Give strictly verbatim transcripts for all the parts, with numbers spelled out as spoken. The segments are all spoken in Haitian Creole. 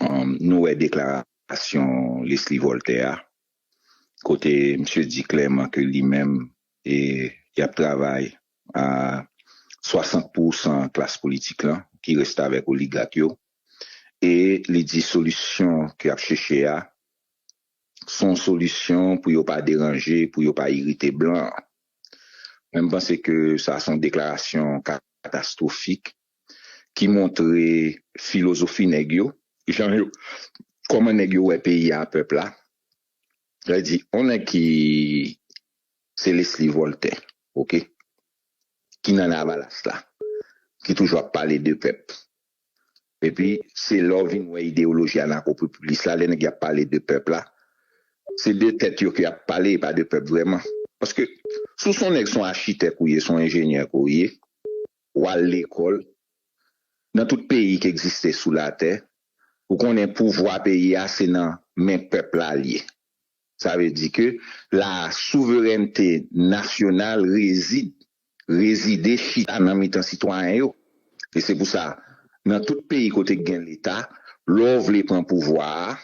Um, nou wè deklarasyon Leslie Voltaire a, kote misye di klèman ke li menm, e, y ap travay a swasant pou san klas politik lan, ki restavèk oligak yo, e li di solisyon ke y ap chèche a, se yon solisyon pou yo pa deranje, pou yo pa irite blan. Mwen, m panse ke sa se yon deklarasyon katastwofik ki montre filozofi nèg yo, jan yo, kòman nèg yo wè peyi a, pèp la. Sa vle di, yon nèg ki se Leslie Voltaire, oke, ki nan Lavalas la, ki toujou ap pale de pèp. Epi, se lè w vin wè ideyoloji anakopoplis la, lè nèg y ap pale de pèp la, se de tèt yo ke y ap pale, e pa de pèp vrèman. Paske, si w se yon nèg, se yon achitèk ou ye, se yon enjenyè ke w ye, w al lekòl, nan tout peyi ki egziste sou latè, ou konnen pouvwa peyi a, se nan men pèp la l ye. Sa vle di ke la souverènte nasyonal rezid, rezide, chita nan mitan sitwayen yo. E se pou sa, nan tout peyi kote k gen Leta, lè w vle pran pouvwa a,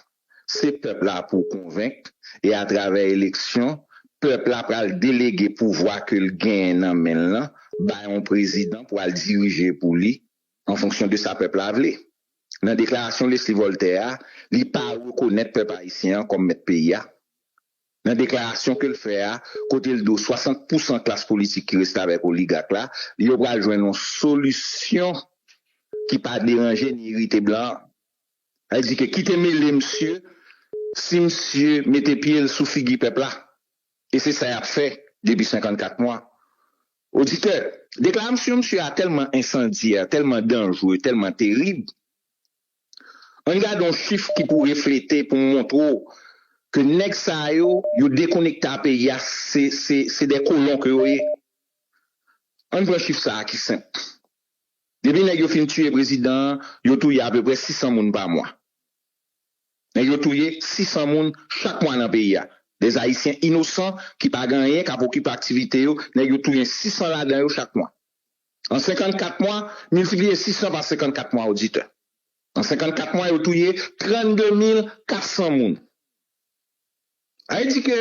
se pèp la pou w konvenk, e atravè eleksyon, pèp la pral delege pouvwa ke l genyen nan men l lan bay yon prezidan pou al dirije pou li, an fonksyon de sa pèp la vle. Nan deklarasyon Leslie Voltaire a, li pa rekonèt pèp ayisyen an kòm mèt peyi a. Nan deklarasyon ke l fè a, kote l di w swasant pou san klas politik ki restavèk oligak la, yo pral jwenn yon solisyon ki pa deranje ni irite blan an. Sa vle di ke kite mele misye si misye mete pye l sou figi pèp la. E se sa y ap fè depi senkannkat mwa. Oditè, deklarasyon misye a tèlman ensandyè, tèlman danjre, tèlman terib. Ann gade yon chif ki pou reflete, pou montre w ke nèg sa yo, yo dekonekte a peyi a, se, se, se de kolon ke yo ye. Ann pran chif sa a ki senp. Depi nèg yo fin tiye prezidan an, yo touye apeprè sis san moun pa mwa. Nèg yo touye sis san moun chak mwa nan peyi a. Des Ayisyen inosan ki pa gen anyen, k ap okipe aktivite yo, nèg yo touye sis san ladan yo chak mwa. An senkannkat mwa, miltipliye sis san pa senkannkat mwa, oditè. An senkannkat mwa, yo touye trannde mil kat san moun. Sa vle di ke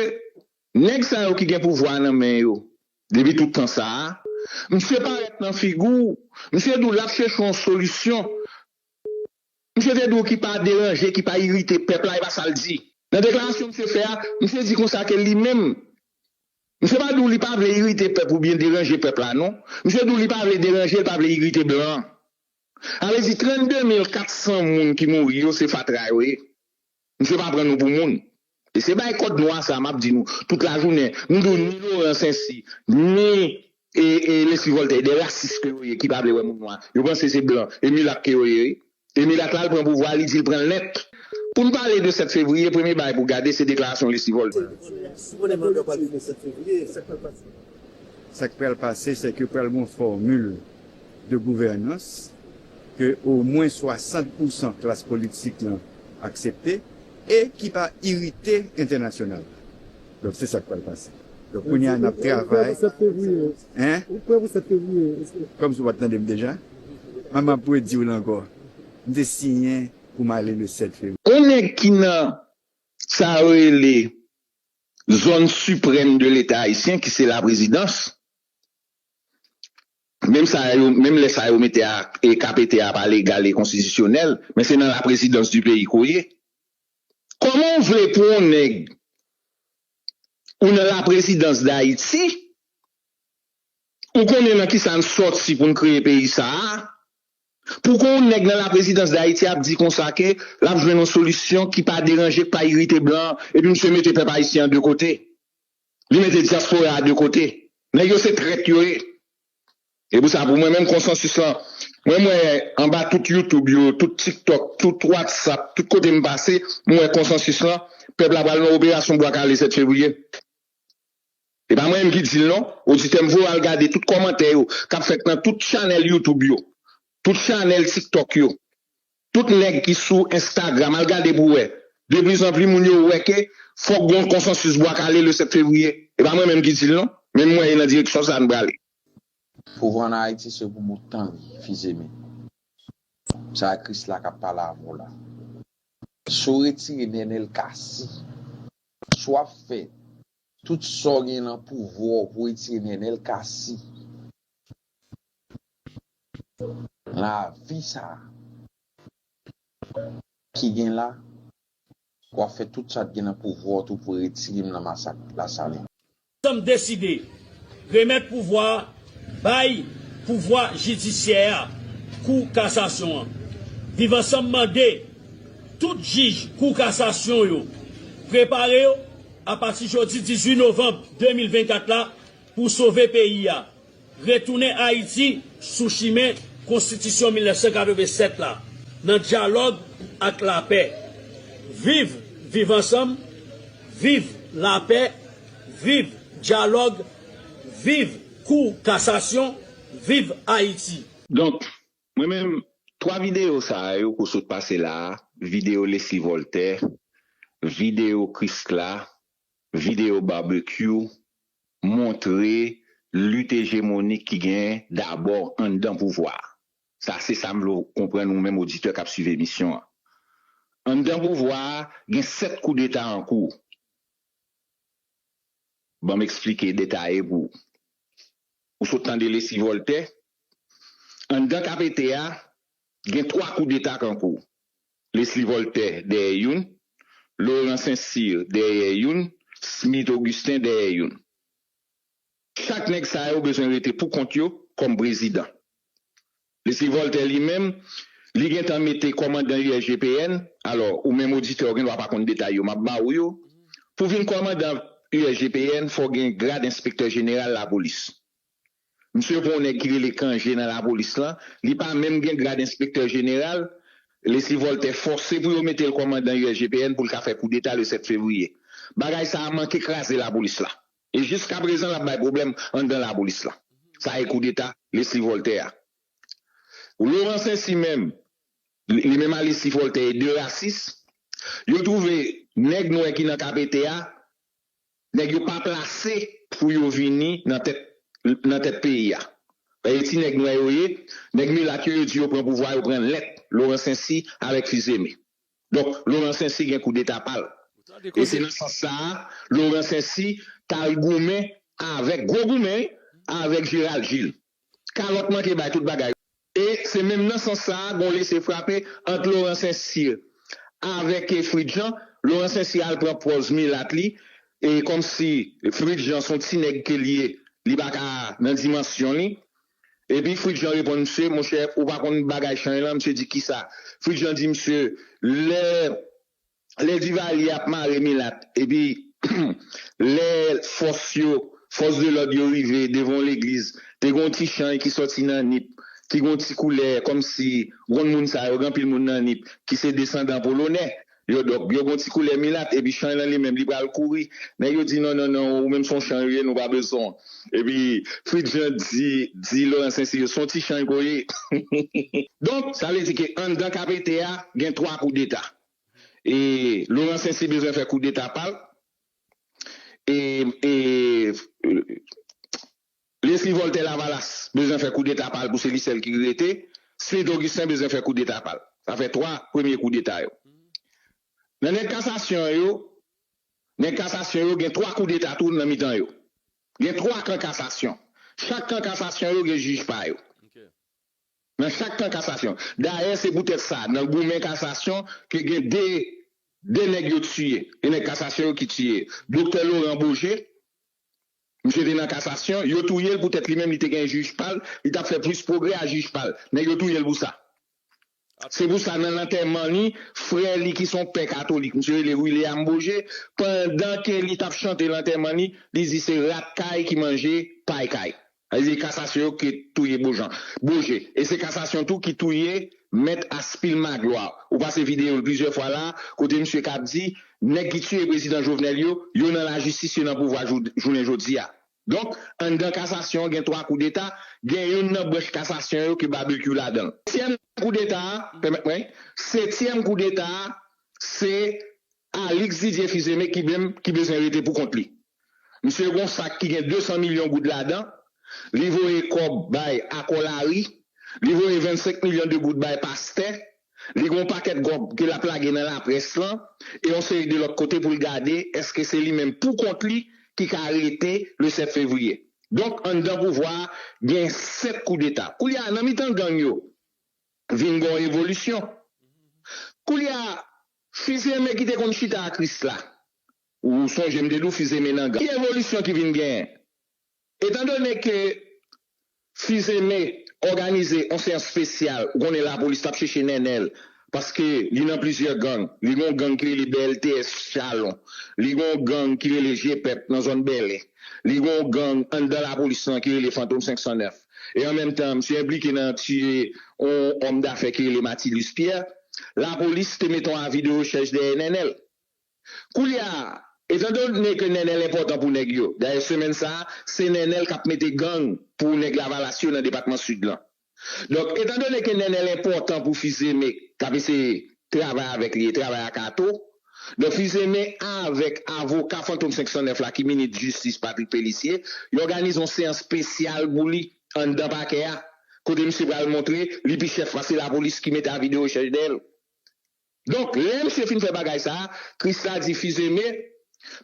nèg sa yo ki gen pouvwa a nan men yo depi tout tan sa a, misye parèt nan figi w, misye di w l ap chèche yon solisyon. Misye te di w ki pa deranje, ki pa irite pèp la, e pa sa l di. Nan deklarasyon misye fè a, misye di konsa ke li menm, misye pa di w li pa vle irite pèp oubyen deranje pèp la, non. Misye di w li pa vle deranje, li pa vle irite blan an. Sa vle di trannde mil kat san moun ki mouri yo, se fatra yo ye. Misye pa pran nou pou moun. E se bay kòd nwa sa m ap di nou tout lajounen. M di w ni Laurent Saincy, ni, e, e, Leslie Voltaire, de rasis ke yo ye, ki pa vle wè moun nwa. Yo panse se blan. E milat ke yo ye, wi. E milat la, l pran pouvwa, li di l pran l nèt. Pou n pale de sèt fevriye, premye bagay pou gade, se deklarasyon Leslie Voltaire. Sa k pral pase, se ke pral gen yon fòmil de gouvènans ke omwen swasant pou san klas politik lan aksepte e ki pa irite entènasyonal la. Donk, se sa k pral pase. Donk, kounye a, n ap travay. Hein? Kòmsi w pa t tande m deja? Mwen, m ap redi w l ankò. M te siyen pou m ale le sèt fevriye. Yon nèg ki nan sa yo rele zòn siprèm de Leta ayisyen, ki se laprezidans. Menm sa yo, menm lè sa yo mete a, e K P T a pa legal e konstitisyonèl, men se nan laprezidans di peyi ke w ye. Kòman w vle pou yon nèg ou nan laprezidans Dayiti, ou konnen nan kisa n sòti pou n kreye peyi sa a, pou kon yon nèg nan laprezidans Dayiti ap di konsa ke l ap jwenn yon solisyon ki pa deranje, ki pa irite blan, epi misye mete pèp ayisyen an de kote. Li mete dyaspora a de kote. Nèg yo se trèt yo ye. E pou sa, pou mwen menm, konsansis lan, mwen, m wè anba tout YouTube yo, tout TikTok, tout WhatsApp, tout kote m pase, m wè konsansis lan, pèp la pral nan operasyon bwa kale sèt fevriye. E pa mwen menm ki di l non, oditè m voye w al gade tout kòmantè yo k ap fèt nan tout chanèl YouTube yo, tout chanèl TikTok yo, tout nèg ki sou Instagram, al gade pou w wè. Deplizanpli moun yo wè ke fòk gen yon konsansis bwa kale le sèt fevriye. E pa mwen menm ki di l non, men m wè e nan direksyon sa a n prale. Pouvwa an Ayiti se pou bout tan li, fizeme. Sa a Krisla k ap pale avè w la. Si w retire Nenel Cassy, si w ap fè tout sa w gen nan pouvwa w pou w retire Nenel Cassy nan lavi sa a ki gen la, w ap fè tout sa k gen nan pouvwa w tou pou w retire m nan masak Lasalin. Ansanm deside remèt pouvwa a bay pouvwa jidisyè a, Kou Kasasyon an. Viv Ansanm mande tout jij Kou Kasasyon yo prepare yo apati jodi dizuit novanm de mil vennkat la pou sove peyi a, retounen Ayiti sou chimen Konstitisyon mil nèf san katrevennsèt la, nan dyalòg ak lapè. Viv Viv Ansanm, viv lapè, viv dyalòg, viv Kou Kasasyon, viv Ayiti. Donk, mwen menm, twa videyo sa a yo k ou sot pase la a, videyo Leslie Voltaire, videyo Krisla, videyo Barbecue, montre lit ejemonik ki genyen dabò anndan pouvwa a. Sa se sa m vle w konprann ou menm oditè k ap swiv emisyon an. Anndan pouvwa a, gen sèt koudeta an kou. Ban m eksplike detaye pou ou. Ou sot tande Leslie Voltaire. Anndan K P T a, gen twa koudeta k an kou. Leslie Voltaire dèyè youn, Laurent Saint-Cyr dèyè youn, Smith Augustin dèyè youn. Chak nèg sa yo bezwen rete pou kont yo kòm prezidan. Leslie Voltaire li menm, li gentan mete kòmandan U S G P N, alò, ou menm oditè, ou gen dwa pa konn detay yo, m ap ba ou yo. Pou vin kòmandan U S G P N, fò w gen grad enspektè jeneral lapolis. Misye pran yon nèg ki rele Cangé nan lapolis lan, li pa menm gen grad enspektè jeneral, Leslie Voltaire fòse pou yo mete l kòmandan U S G P N pou l ka fè koudeta le sèt fevriye. Bagay sa a manke kraze lapolis la. E jiskaprezan, l ap bay pwoblèm anndan lapolis la. Sa e koudeta Leslie Voltaire a. Laurent Saint-Cyr menm, li li menm a Leslie Voltaire e de rasis, yo twouve nèg nwè ki nan K P T a, nèg yo pa plase pou yo vini nan tèt, nan tèt peyi a. Paske ti nèg nwè yo ye, nèg milat yo, yo di yo pran pouvwa, yo pran lèt Laurent Saint-Cyr avèk Fils-Aimé. Donk, Laurent Saint-Cyr gen koudeta pa l. E se nan sans sa a, Laurent Saint-Cyr t al goumen avèk, gwo goumen, wi, avèk Gérald Gilles. Kalòt manke bay tout bagay. E se menm nan sans sa a, gon lese frape ant Laurent Saint-Cyr avèk, e, Fritz Jean. Laurent Saint-Cyr al pran pòz milat li, e kòmsi Fritz Jean se yon ti nèg ke l ye, li pa ka nan dimansyon li. Epi Fritz Jean reponn misye, monchè, ou pa konn bagay chan lan? Misye di, kisa? Fritz Jean di misye, lè lè Duvalier ap mare milat, epi lè fòs yo, fòs de lòd yo rive devan yon legliz, te gen yon ti chan ki sòti nan Nip, ki gen yon ti koulè, kòmsi, ou konn moun sa yo, gen anpil moun nan Nip ki se desandan polonè. Yo, donk, yo gen yon ti koulè milat, epi chan lan li menm, li pral kouri. Nèg yo di, non, non, non, ou menm se yon chan ou ye, nou pa bezwen w. Epi Fritz Jean di, di Laurent Saint-Cyr, se yon ti chan ke w ye. Donk, sa vle di ke anndan K P T a, gen twa koudeta. E Laurent Saint-Cyr bezwen fè koudeta pa l. E, e, Leslie Voltaire Lavalas bezwen fè koudeta pa l pou se li sèl ki rete. Smith Augustin bezwen fè koudeta pa l. Sa fè twa premye koudeta yo. Nan nèg kasasyon yo, nèg kasasyon yo gen twa koudeta tou nan mitan yo. Gen twa kan kasasyon. Chak kan kasasyon yo gen jij pa yo. Nan chak kan kasasyon. Dayè, se poutèt sa, nan goumen kasasyon, ke gen de, de nèg yo tiye. E nèg kasasyon yo ki tiye. Doktè Laurent Beaugé, misye te nan kasasyon, yo touye l poutèt li menm, li te gen jij pa l, li t ap fè plis pwogrè a jij pa l. Nèg yo touye l pou sa. Se pou sa, nan lantèman li, frè li ki se yon pè katolik, misye rele William Beaugé, pandan ke li t ap chante lantèman li, li di se rat kay ki manje pay kay. Sa vle di kasasyon yo ki touye Bojan, Beaugé. E se kasasyon tou ki touye mèt Aspil Magloire. Ou pase videyo l plizyè fwa la, kote misye k ap di, nèg ki tiye prezidan Jovenel yo, yo nan lajistis, yo nan pouvwa jou-, jounen jodi a. Donk, anndan kasasyon an gen twa koudeta, gen youn nan branch kasasyon yo ke Barbecue ladan l. Setyèm koudeta a, pèmèt mwen, setyèm koudeta a, se Alix Didier Fils-Aimé ki menm, ki bezwen rete pou kont li. Misye gen yon sak ki gen de san milyon goud ladan, li voye kòb bay Akò Lari, li voye vennsenk milyon de goud bay pastè, Li gen yon pakèt gòb ke l ap lage nan laprès lan e yon seri de lòt kote pou l gade èske se li menm pou kont li ki ka rete le sèt fevriye. Donk, anndan pouvwa a, gen sèt koudeta. Koulye a, nan mitan gang yo, vin gen yon evolisyon. Koulye a, Fils Aimé ki te konn chita a Krisla, ou sonje m te di w Fils Aimé nan gang. Ki evolisyon ki vin genyen? Etandone ke Fils Aimé òganize yon seyans espesyal, ou konnen lapolis t ap chèche Nènèl, paske li nan plizyè gang. Li gen yon gang ki rele B L T S Chalon. Li gen yon gang ki rele G P E P nan zòn Bèlè. Li gen yon gang anndan lapolis lan ki rele Fantom senk san nèf. E an menm tan, misye enplike nan tiye yon òm dafè ki rele Matilus Pierre. Lapolis te mete yon avi de rechèch dèyè Nènèl. Koulye a, etandone ke Nènèl enpòtan pou nèg yo, dayè semèn sa a, se Nènèl k ap mete gang pou nèg Lavalas yo nan depatman Sid lan. Donk, etandone ke Nènèl enpòtan pou Fils Aimé k ap eseye travay avèk li e travay ak Ato, donk Fils Aimé avèk avoka Fantom senk san nèf la ki minis jistis Patrick Pélissier, yo òganize yon seyans espesyal pou li anndan pakè a, kote misye pral montre li pi chèf pase lapolis ki mete avi de rechèch dèyè l. Donk, lè misye fin fè bagay sa a, Krisla di Fils Aimé,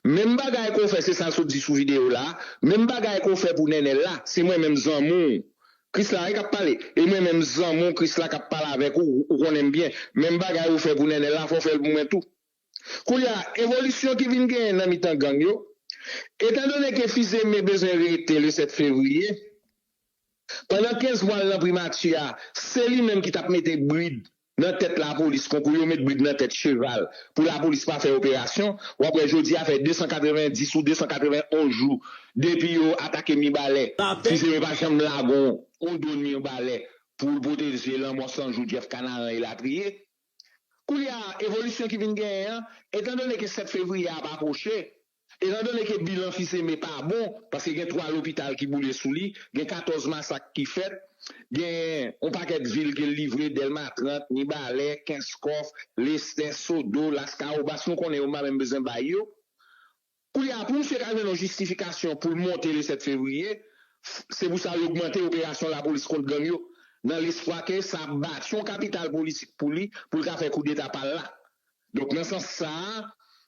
menm bagay ke w fè, se sa l sot di sou videyo la, menm bagay ke w fè pou Nènèl la, se mwen menm zanmi w. Krisla wi k ap pale. E mwen menm zanmi w, Krisla k ap pale avèk ou, ou konnen m byen. Menm bagay ou fè pou Nènèl la, fò w fè l pou mwen tou. Koulye a, evolisyon ki vin genyen nan mitan gang yo, etandone ke Fils Aimé bezwen rete le sèt fevriye, pandan kenz mwa l nan primati a, se li menm ki t ap mete brid nan tèt lapolis, konkou yo met brid nan tèt cheval pou lapolis pa fè operasyon. W ap wè jodi a fè de san katrevenndis ou de san katrevenn onz jou depi yo atake Mibalè. Fils Aimé pa janm lage yon, yon dwòn Mibalè pou l pwoteje lanmò san jou Jeff Canaran elatriye. Koulye a, evolisyon ki vin genyen an, etandone ke sèt fevriye ap apwoche, etandone ke bilan Fils Aimé pa bon, paske gen twa lopital ki boule sou li, gen katòz masak ki fèt, gen yon pakèt vil ke l livre, Dèlma trant, Mibalè, Kenskòf, Lestè, Sodo, Laskawobas, nou konnen yo, m pa menm bezwen bay yo. Koulye a, pou misye ka jwenn yon jistifikasyon pou l monte le sèt fevriye, se pou sa yo ogmante operasyon lapolis kont gang yo, nan lespwa ke sa ap bati yon kapital politik pou li, pou l ka fè koudeta pa l la. Donk, nan sans sa a,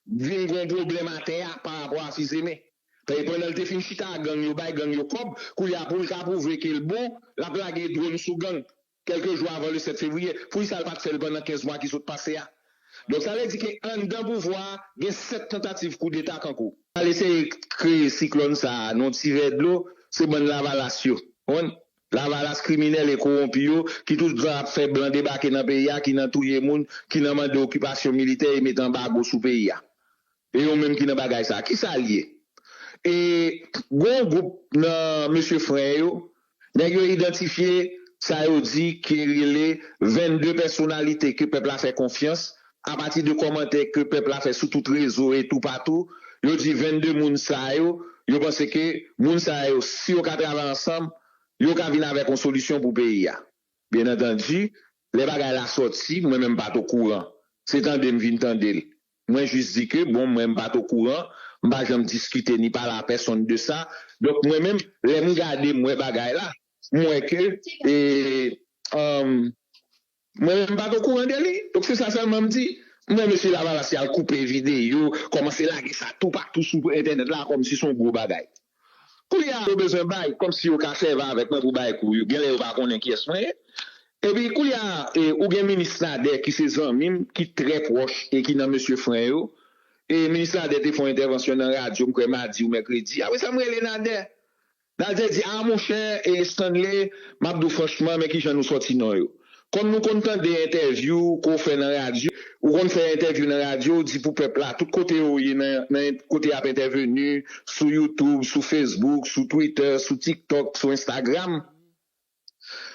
vin gen yon pwoblèm atè a pa rapò a Fils Aimé. Paske pandan l te fin chita ak gang yo, bay gang yo kòb, koulye a pou l ka pwouve ke l bon, l ap lage dwòn sou gang kèlke jou avan le sèt fevriye. Poukisa l pa t fè l pandan kenz mwa ki sot pase a? Donk, sa vle di ke anndan pouvwa a, gen sèt tantativ koudeta k an kou. Al eseye kreye siklòn sa a nan yon ti vè dlo, se bann Lavalas yo. Konprann? Lavalas kriminèl e kowonpi yo, ki tout tan ap fè blan debake nan peyi a, ki nan touye moun, ki nan mande okipasyon militè e mete anbago sou peyi a. E yo menm ki nan bagay sa a. Kisa l ye? E gen yon gwoup nan mesye Fren yo, nèg yo idantifye sa yo di ki rele vennde pèsonalite ke pèp la fè konfyans, apati de kòmantè ke pèp la fè sou tout rezo e toupatou, yo di vennde moun sa yo, yo panse ke moun sa yo, si yo ka travay ansanm, yo ka vin avèk yon solisyon pou peyi a. Byen antandi, lè bagay la sòti, mwen menm m pa t okouran. Se tande m vin tande l. Mwen jis di ke, bon, mwen m pa t okouran, m pa janm diskite ni pale a pèsonn de sa. Donk, mwen menm, lè m gade, m wè bagay la, m wè ke, e, um, mwen menm m pa t okouran de li. Donk, se sa sèlman m di. M wè mesye Lavalas y al koupe videyo, kòmanse lage sa toupatou sou entènèt la, kòmsi se yon gwo bagay. Koulye a, yo bezwen bay, kòmsi yo ka sèvi avèk mwen pou bay kou yo. Genlè yo pa konnen kiyès mwen ye. Epi, koulye a, e, ou gen minis Nader ki se zanmi m, ki trè pwòch e ki nan mesye Fren yo. E minis Nader te fè yon entèvansyon nan radyo, m kwè madi ou mèkredi. Apre sa, m rele Nader. Nader di, a, monchè, e, Stanley, m ap di w franchman, men kijan nou sòti non yo. Kòm nou konn tande entèvyou ke w fè nan radyo, ou konn fè entèvyou nan radyo, ou di pou pèp la, tout kote yo ye, nan, nan kote y ap entèveni, sou YouTube, sou Facebook, sou Twitter, sou TikTok, sou Instagram,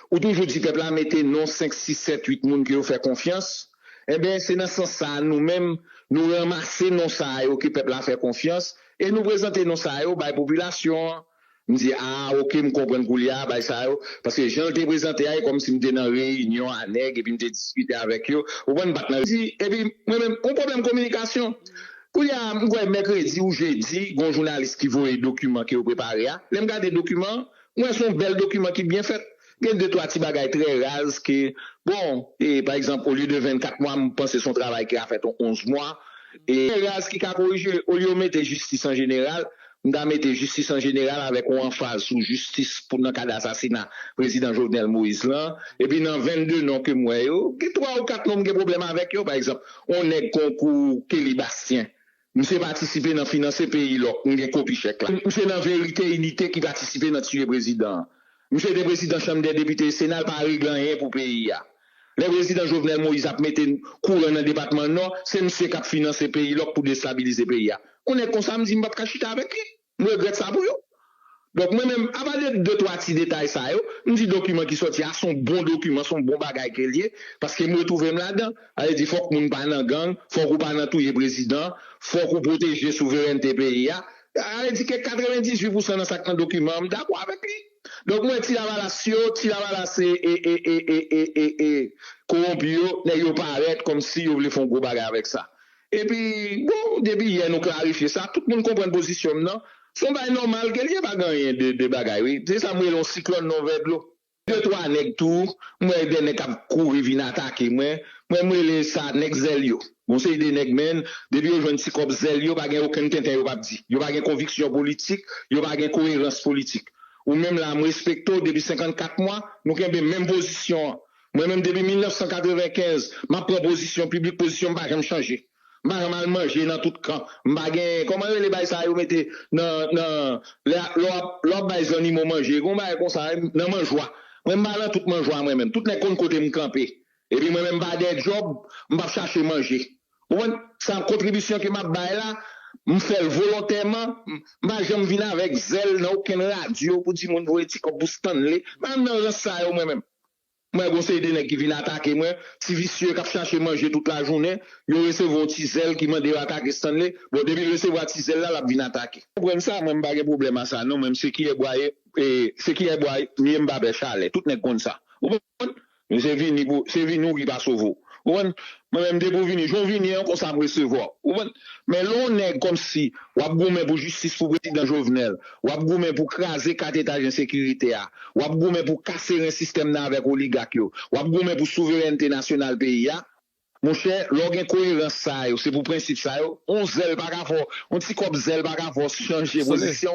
ou toujou di pèp la mete non senk, sis, sèt, uit moun ke yo fè konfyans. Enben, se nan sans sa a nou menm, nou ranmase non sa yo ke pèp la fè konfyans e nou prezante non sa yo bay popilasyon an. M di, a, oke, m konprann koulye a, bay sa yo. Paske jan l te prezante a, e kòmsi m te nan reyinyon a nèg, epi m te diskite avèk yo. Ou konprann, m pa t nan. Di, epi mwen menm, yon pwoblèm kominikasyon. Koulye a, m kwè mèkredi ou jedi, gen yon jounalis ki voye dokiman ke yo prepare a. Lè m gade dokiman an, m wè se yon bèl dokiman ki byen fèt. Gen de twa ti bagay trè raz ke, bon, e, pa egzanp, olye de vennkat mwa, m panse se yon travay ki ka fèt an onz mwa. E trè raz ki ka korije, olye yo mete jistis an jeneral, m ta mete jistis an jeneral avèk yon anfaz sou jistis pou nan kad asasina prezidan Jovenel Moïse lan. Epi nan vennde non ke m wè yo, gen twa ou kat non m gen pwoblèm avèk yo. Pa egzanp, yon nèg konkou Kelly Bastien. Misye patisipe nan finanse peyi lòk, m gen kopi chèk la. Misye nan Verite Inite ki patisipe nan tiye prezidan an. Misye te prezidan Chanm dè Depite e Sena, l pa regle anyen pou peyi a. Lè prezidan Jovenel Moïse ap mete kouran nan depatman Nò, se misye k ap finanse peyi lòk pou destabilize peyi a. Yon nèg konsa, m di m p ap ka chita avèk li. M regrèt sa pou yo. Donk, mwen menm, apa de de twa ti detay sa yo, m di dokiman ki sòti a se yon bon dokiman, se yon bon bagay ke l ye, paske m retwouve m ladan. Sa vle di, fòk moun pa nan gang, fòk ou pa nan touye prezidan, fòk ou pwoteje souverènte peyi a. Sa vle di ke katrevendizuit pousan nan sa k nan dokiman an, m dakò avèk li. Donk, mwen, ti Lavalas yo, ti Lavalas e, e, e, e, e, e, e, e, kowonpi yo, nèg yo parèt kòmsi yo vle fè yon gwo bagay avèk sa. Epi, bon, depi yè nou klarifye sa, tout moun konprann pozisyon m nan. Se yon bagay nòmal ke l ye, pa gen anyen de, de bagay, wi. Se sa m rele yon siklòn nan yon vè dlo. De twa nèg tou, m wè de nèg k ap kouri vin atake mwen. Mwen, m rele sa nèg zèl yo. Gon seri de nèg, men, depi yo jwenn ti kòb zèl yo, pa gen okenn tenten yo p ap di. Yo pa gen konviksyon politik, yo pa gen koerans politik. Ou menm la, m respekte w depi senkannkat mwa, nou kenbe menm pozisyon an. Mwen menm, depi mil nèf san katrevenkenz, m ap pran pozisyon piblik, pozisyon m pa janm chanje. M pa janm al manje nan tout kan. M pa gen, kòman rele bagay sa yo mete nan, nan, lè, lè w ap, lè w ap bay zannimo manje, gen yon bagay konsa, nan manjwa. Mwen, m pa nan tout manjwa, mwen menm. Tout nèg konn kote m kanpe. Epi mwen menm, m pa dè djòb, m p ap chache manje. Ou konprann? Sa kontribisyon ke m ap bay la, m fè l volontèman, m m pa janm vin avèk zèl nan okenn radyo pou di moun voye ti kòb pou Stanley. M pa nan rans sa yo, mwen menm. Mwen, gon seri de nèg ki vin atake mwen, ti visye k ap chache manje tout lajounen, yo resevwa yon ti zèl ki mande yo atake Stanley. Bon, depi l resevwa ti zèl la, l ap vin atake. Konprann sa, mwen, m pa gen pwoblèm a sa, non, mwen, m se kiyè bwa ye, e, se kiyè bwa ye, m ye, m pa pè chalè. Tout nèg konn sa. Ou konprann? Men se vini pou, se vini ou ki pa sove w. Ou konprann? Mwen menm, depi w vini, jan w vini an, konsa m resevwa w. Ou konprann? Men lè yon nèg kòmsi w ap goumen pou jistis pou prezidan Jovenel, w ap goumen pou kraze kat etaj ensekirite a, w ap goumen pou kase ren sistèm nan avèk oligak yo, w ap goumen pou souverènte nasyonal peyi a, monchè, lè w gen koerans sa yo, se pou prensip sa yo, yon zèl pa ka fè w, yon ti kòb zèl pa ka fè w chanje pozisyon.